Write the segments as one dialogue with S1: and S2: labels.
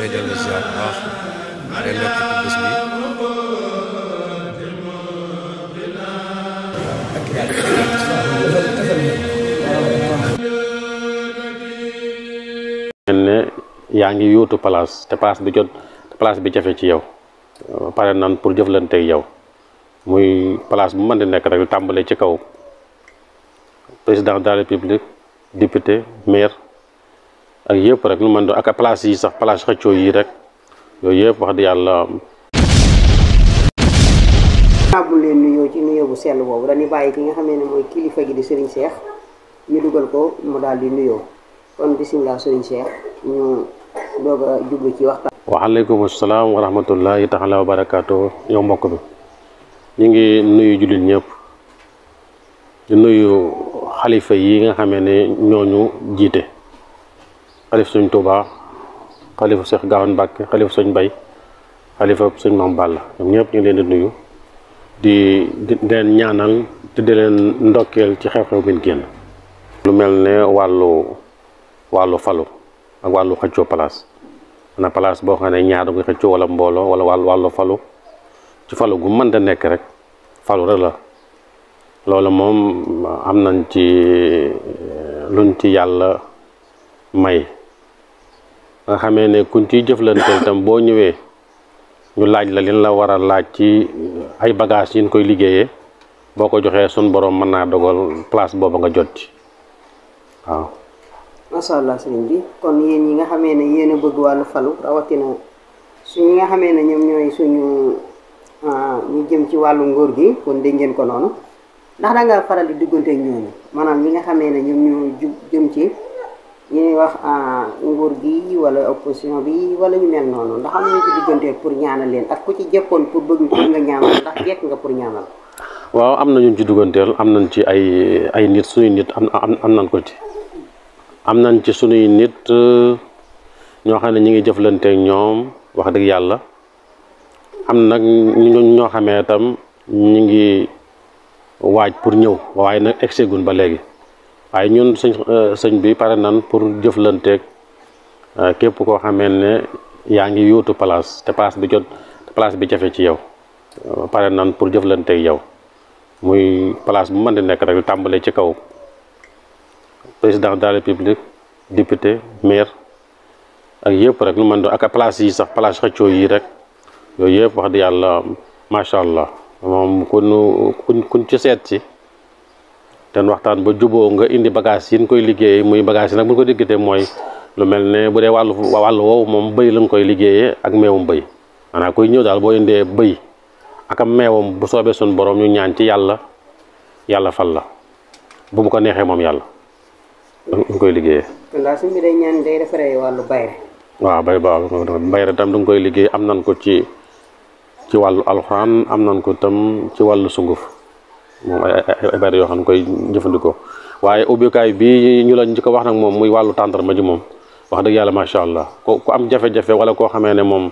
S1: lay dellu ziar bu baax day ndokk ci bés bi.
S2: ne yaa ngi yóotu place te place bi jot place bi jafe ci yow pare nan pour jëflante ak yow muy place bu mën di nekk rek tàmbale ci kaw président de la république député maire ak yëpp rek lu mën doon ak place yi sax place xëccoo yi rek yooyu yëpp wax di yàlla.
S3: bu leen nuyoo ci nuyoo bu sell boobu dañuy bàyyi ki nga xamee ne mooy kilifa gi di Serigne Cheikh ñu dugal ko mu daal di nuyoo kon bisimilah Serigne Cheikh ñu doog a jublu ci waxtaan.
S2: waaleykum salaam wa rahmatullahi taala wa barakaatu. yow mbokk bi ñu ngi nuyu jullit ñëpp di nuyu xalifa yi nga xamee ne ñooñu jiite xalifa Sëñ Tuubaa xalifa Cheikh Gawane Mbàkke xalifa Sëñ Bay xalifa Sëñ Maam Balla ñoom ñëpp ñu ngi leen di nuyu di leen ñaanal te di leen ndokkeel ci xew-xew bi génn lu mel ne wàllu falu ak wàllu xëccoo place na place boo xam ne ñaar nga xëccoo wala mbooloo wala wàllu falu ci falu gu mën da nekk rek falu rek la loolu moom am nañ ci luñ ci yàlla may nga xamee ne kuñ ciy jëflanteel tam boo ñëwee ñu laaj la lin la war a laaj ci ay bagages yi ñu koy liggéeyee boo ko joxee sun borom mën naa dogal place boobu nga jot ci waaw.
S3: macha allah sëriñ bi kon yéen ñi nga xamee ne yéen a bëgg wàllu falu rawatina ñi nga xamee ne ñoom ñooy suñu ñu jëm ci wàllu nguur gi kon dégg ngeen ko noonu ndax da nga faral di diggante ak ñooñu maanaam ñi nga xamee ne ñoom ñoo jëm ci ñuy wax nguur gi wala opposition bi wala ñu mel noonu ndax am nañu ci diggante pour ñaanal leen ak ku ci jëppoon pour bëgg pour nga ñaanal ndax jekk nga pour ñaanal.
S2: waaw am na ñu ci dugganteel am nañ ci ay nit suñuy nit am nañ ko ci. am nañ ci sunuy nit ñoo xam ne ñu ngi jëflanteek ñoom wax dëgg yàlla am nag ñoo xamee itam ñu ngi waaj pour ñëw waaye nag egsegun ba léegi waaye ñun sëñ bi pare nan pour jëflanteek képp koo xamee ne yaa ngi yóotu place te place bi jot place bi jafe ci yow pare nan pour jëflanteek yow muy place bu mën di nekk rek tàmbale ci kaw président de la république député maire ak yëpp rek lu mën doon ak place yi sax place xëccoo yi rek yooyu yëpp wax di yàlla macha allah moom kuñ ci seet si te waxtaan ba juboo nga indi bagage yi ñu koy liggéeyee muy bagage yi nag bu ñu ko diggante mooy lu mel ne bu dee wàllu woowu moom bëy lañ koy liggéeyee ak meewum bëy maanaam kuy ñëw daal boo indee bëy ak am meewam bu soobee suñu borom ñu ñaan ci yàlla fal la bu mu ko neexee moom yàlla ñu koy liggéeyee.
S3: kon daal suñ bi day ñaan day defaree wàllu bayre.
S2: waaw bayre tam du nga koy liggéey am nañ ko ci wàllu alxuraan am nañ ko tam ci wàllu sunguf moom ay bayre yoo xam ne koy jëfandikoo waaye ubbikaay bi ñu la njëkk a wax nag moom muy wàllu tàndarma ji moom wax dëgg yàlla macha allah ku am jafe-jafe wala koo xamee ne moom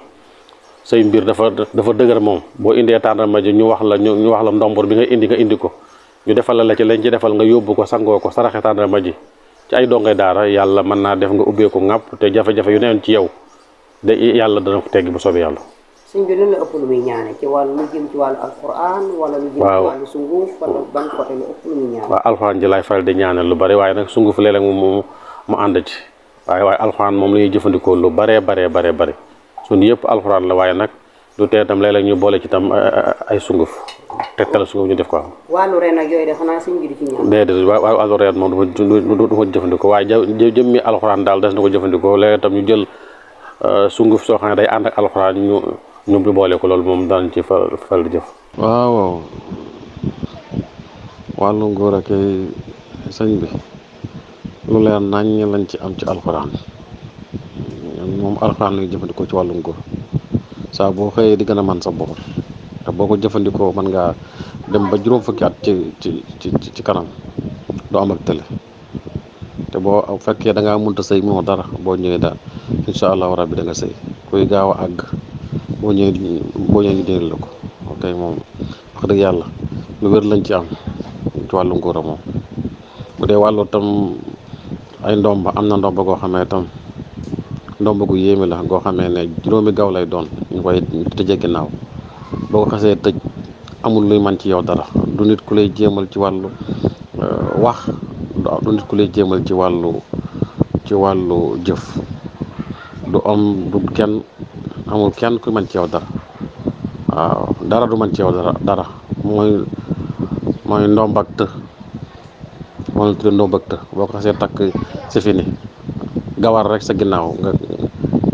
S2: say mbir dafa dëgër moom boo indee tàndarma ji ñu wax la ndombor bi nga indi ko ñu defal la ci lañ ci defal nga yóbbu ko sangoo ko saraxe tàndarma ji ci ay dongay daara yàlla mën naa def nga ubbeeku ŋàpp te jafe-jafe yu newoon ci yow de yàlla dana ko teggi bu soobee yàlla.
S3: sëñ bi lu la ëpp lu muy ñaane ci wàllu lu jëm ci wàllu alquran wala lu jëm ci wàllu sunguf wala ban côté lu ëpp lu muy ñaane.
S2: waaw alxuraan ji laay faral di ñaanal lu bari waaye nag sunguf léeg-léeg mu ànd ci waaye alxuraan moom la ñuy jëfandikoo lu baree bari suñu yëpp alxuraan la waaye nag du tee tam léeg-léeg ñu boole ci tam ay sunguf tegtal sunguf ñu def ko am.
S3: wàllu reen ak yooyu de xanaa sëñ bi di ci ñaan.
S2: déedéet wàllu reen moom du ko jëfandikoo waaye jëmmi alxuraan daal des na ko jëfandikoo léeg tam ñu jël sunguf soo xam ne day ànd ak alxuraan ñu boole ko loolu moom daan ci fal di jëf. waaw wàllu ngóor ak sëñ bi lu leer nañ lañ ci am ci alxuraan moom alxuraan lañuy jëfandikoo ci wàllu ngóor saa boo xëyee di gën a man sa bopp te boo ko jëfandikoo mën ngaa dem ba juróom fukki at ci kanam doo am ak tële te boo fekkee da ngaa mënta sëy moo dara boo ñëwee daal incha allahu rabbi da nga sëy kuy gaaw a àgg boo ñëwee ñu jëriñ la ko ok moom wax dëgg yàlla lu wér lañ ci am ci wàllu ngóora moom bu dee wàllu tam ay ndomba am na ndomba goo xamee tam ndomb gu yéeme la goo xamee ne juróomi gaw lay doon ñu koy tëjee ginnaaw boo ko xasee tëj amul luy man ci yow dara du nit ku lay jéemal ci wàllu wax du nit ku lay jéemal ci wàllu jëf du am du kenn amul kenn ku man ci yow dara waaw dara du man ci yow dara mooy ndomb ak të moo la tuddee ndomb ak të boo ko xasee takk c'est fini gawar rek sa ginnaaw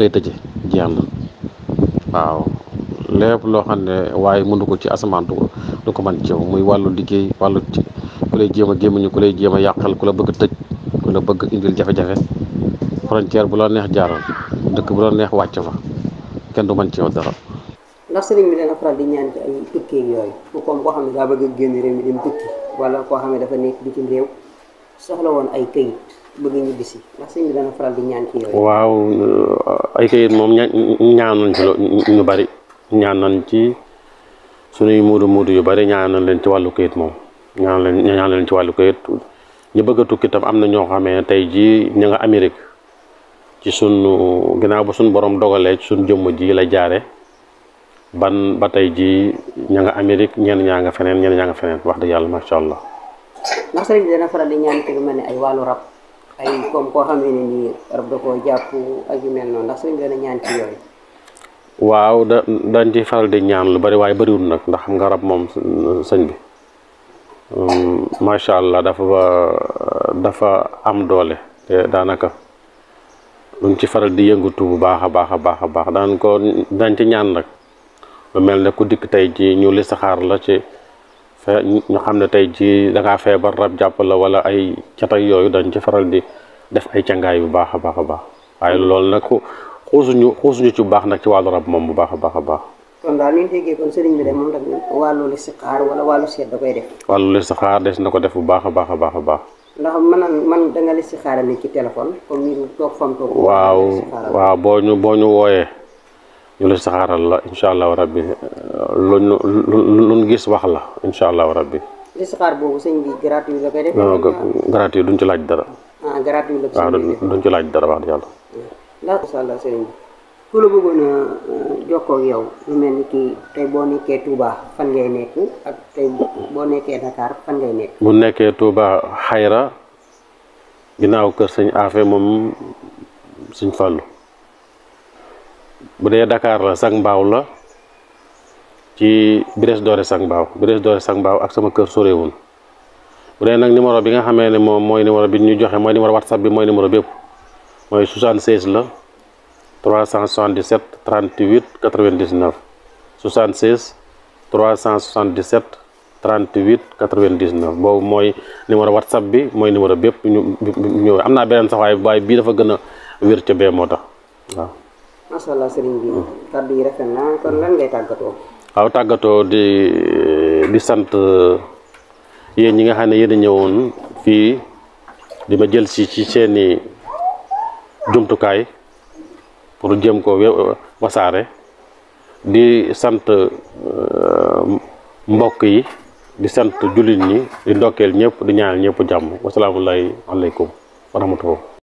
S2: ngay tëje jeex na waaw lépp loo xam ne waaye mënu ko ci asamaan du ko man ci yow muy wàllu liggéey wàllu ci ku lay jéem a gémmiñu ku lay jéem a yàqal ku la bëgg a tëj ku la bëgg indil jafe-jafe frontière bu la neex jaaral dëkk bu la neex wàcc fa kenn du man ci yow dara.
S3: ndax sëriñ bi dana faral di ñaan ci ay tukki yooyu comme koo xam ne daa bëgg a génn réew mi dem tukki wala koo xam ne dafa nekk bitim réew soxla woon ay këyit bëgg ñibbisi ndax sëriñ bi dana faral di ñaan ci yooyu.
S2: waaw ay këyit moom ñaan nañ ci ñu bari ñaan nañ ci suñuy muudu yu bari ñaan nañ leen ci wàllu këyit moom ñaan leen ci wàllu këyit ñu bëgg a tukki tam am na ñoo xamee tey jii ña nga Amérique ci sunu ginnaaw ba suñu borom dogalee ci suñu jëmm ji la jaare ba tey jii ña nga Amérique ñenn ñaa nga feneen wax dëgg yàlla macha allah.
S3: ndax sëriñ bi dana faral di ñaan ci lu mel ne ay wàllu rab ay comme koo xam ne nii rab da koo jàpp ak yu mel noonu ndax sëriñ bi dana ñaan ci yooyu.
S2: waaw dañ ci faral di ñaan lu bari waaye bariwul nag ndax xam nga rab moom sëñ bi macha allah dafa am doole te daanaka luñ ci faral di yëngatu bu baax a baax dañ ci ñaan nag. lu mel ne ku dikk tey ji ñu listixaar la ci ñu xam ne tey ji da ngaa feebar rab jàpp la wala ay cat ak yooyu dañ ci faral di def ay cangaay bu baax a baax waaye loolu nag xuusuñu ci bu baax nag ci wàllu rab moom bu baax a baax.
S3: kon daal li ñu déggee kon sëriñ bi de moom tamit wàllu listixaar wala wàllu seet da koy def.
S2: wàllu listixaar des na ko def bu baax a baax.
S3: ndax man da nga listixaaral ni ci téléphone comme ni toog fam toog.
S2: waaw boo ñu wooyee. ñu la saxaaral la incha allahu rabbi luñ gis wax la incha allahu rabbi.
S3: listixaar boobu sëñ bi gratuit la koy def.
S2: non gratuit duñ ci laaj dara.
S3: gratuit la.
S2: waaw duñ ci laaj dara wax dëgg yàlla.
S3: ndax incha allah sëñ bi ku la bëggoon a jokkoo ak yow lu mel ni kii tey boo nekkee Touba fan ngay nekk ak tey boo nekkee Dakar fan ngay nekk.
S2: bu nekkee Touba xayra ginnaaw kër sëñ Afe moom sëñ Fallu. bu dee Dakar la Sac Mbao la ci Brioche Dorée Sac Mbao ak sama kër sorewul bu dee nag numéro bi nga xamee ne moom mooy numéro bi ñu joxe mooy numéro WhatsApp bi mooy numéro bépp mooy 76 la 377 38 99 76 377 38 99 boobu mooy numéro WhatsApp bi mooy numéro bépp ñu am naa beneen sax waaye bii dafa gën a wér ca bee moo tax waaw.
S3: macha allah sëriñ bi kàddu yi rafet na kon lan ngay tàggatoo.
S2: waaw tàggatoo di sant yéen ñi nga xam ne yéen a ñëwoon fii di ma jël ci seeni jumtukaay pour jëm ko wasaare di sant mbokk yi di sant jullit ñi di ndokkeel ñëpp di ñaanal ñëpp jàmm wasalaamullahi aleykum wa rahmatullah